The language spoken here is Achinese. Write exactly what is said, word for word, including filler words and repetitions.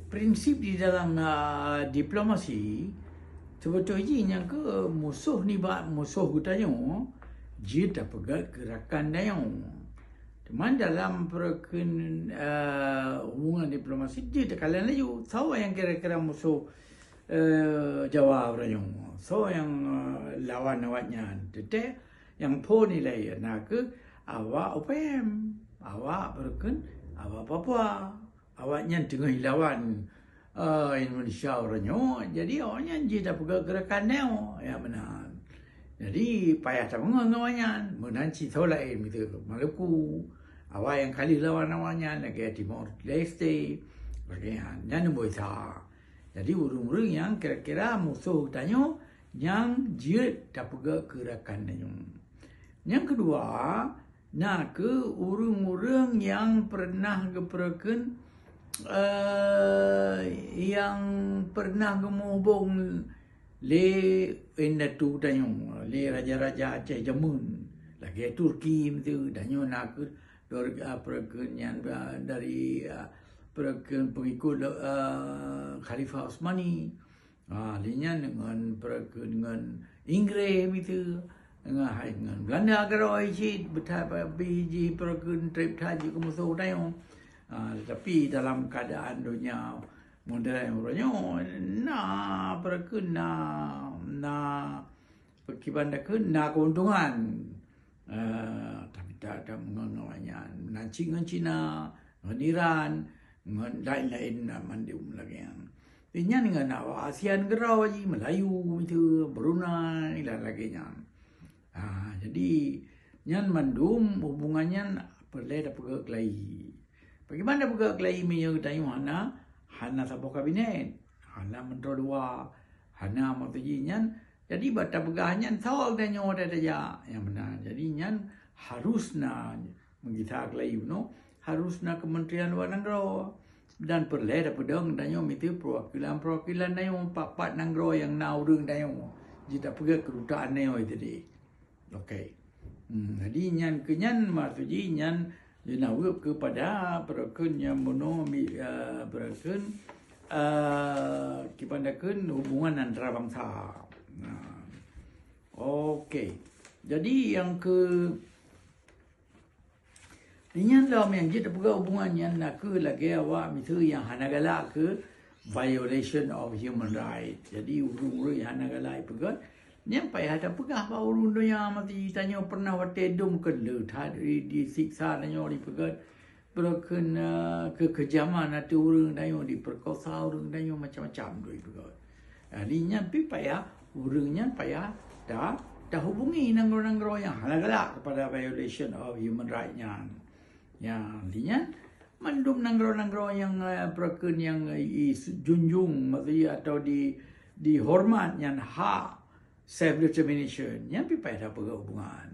Prinsip di dalam uh, diplomasi, sebetul jih nyang ke musoh nibak musoh geutanyoe jeuet tapeugah keu rakan tanyoe. Teuma dalam pereukeuan uh, hubungan diplomasi jeuet takalon laju sawa nyang kira-kira musoh uh, Jawa uroe nyoe, sawa nyang uh, lawan awaknyan. Teuntèe nyang phon ilèe na keuh awak O P M, awak pereukeuan, awak Papua. Awaknyan teungoh ilawan uh, Indonesia uroe nyoe, jadi awaknyan jeuet tapeugah keu rakan tanyoe, ya meunan. Jadi payah tameungon ngon awaknyan, meunan cit soe laén miseue Maluku. Awak nyang ka lheueh lawan awaknyan lagèe Timor Leste, lagèe nyan, nyan Indonesia. Jadi ureueng-ureueng nyang kira-kira musoh tanyoe nyang jeuet tapeugah keu rakan tanyoe. Nyang keudua, na keuh ureueng-ureueng nyang peureunah geupeureukeun eh, nyang peureunah geumuhubong lé indatu tanyoe, lé raja-raja Aceh jameun, lagèe Turki miseue, tanyoe na keuh dari peureukeun nyan dari peureukeun peungikut Khalifah Utsmani. Ha, lé nyan ngon peureukeun ngon Inggréh miseue, ngon hai ngon Beulanda keudroe cit beuthat pih jih peureukeun trép that jih keu musoh tanyoe. Ha, tapi dalam keuadaan donya modern uroe nyoe na peureukeun na na kiban takheun na keuntungan. Uh, tapi tak ada mengenai nyan. Na cit ngon Cina, ngon Iran, ngon lain-lain na mandum lagèe nyan. Nyan ngon awak ASEAN keudroe jih, Melayu miseue, Brunei dan lagèe nyan. Ha, jadi nyan mandum hubungan nyan peureulèe tapeugah keulayi. Bagaimana tapeugah keulayi meunyoe tanyoe hana hana saboh kabinet, hana menteri luar, hana maksud jih nyan. Jadi bak tapeugah nyan soe tanyoe tajak nyang meunan. Jadi nyan harus na meugisa keulayi bunoe, harus na Kementerian Luar Nanggroe. Dan peureulèe tapeudong tanyoe miseue perwakilan-perwakilan tanyoe pat-pat nanggroe nyang na ureueng tanyoe jitapeugah keudutaan tanyoe tadi. Okey. Hmm, jadi nyan keu nyan maksud jih nyan jeunaweub keupada peureukeun nyang bunoe mi uh, peureukeun uh, kiban takheun hubungan antara bangsa. Nah. Okey. Jadi nyang keu Nyan lom nyang jeuet tapeugah hubungan nyan na keuh lagèe awak miseue nyang hana galak keu violation of human right. Jadi ureueng-ureueng nyang hana galak ipeugah nyan payah tapeugah bak ureueng donya mati tanyoe pernah watèe dum keu le that disiksa tanyoe dipeugah beureukeun uh, keukejaman ateueh ureueng tanyoe diperkosa ureueng tanyoe macam-macam tu ipeugah. Jadi nyan pih payah ureueng nyan payah ta tahubungi nanggroe-nanggroe nyang hana galak kepada violation of human right nyan. Ya, artinya mandum nanggroe-nanggroe nyang uh, peureukeun nyang uh, dijunjung maksudnya atau di dihormat nyan hak self determination nyan pih payah tapeugah hubungan.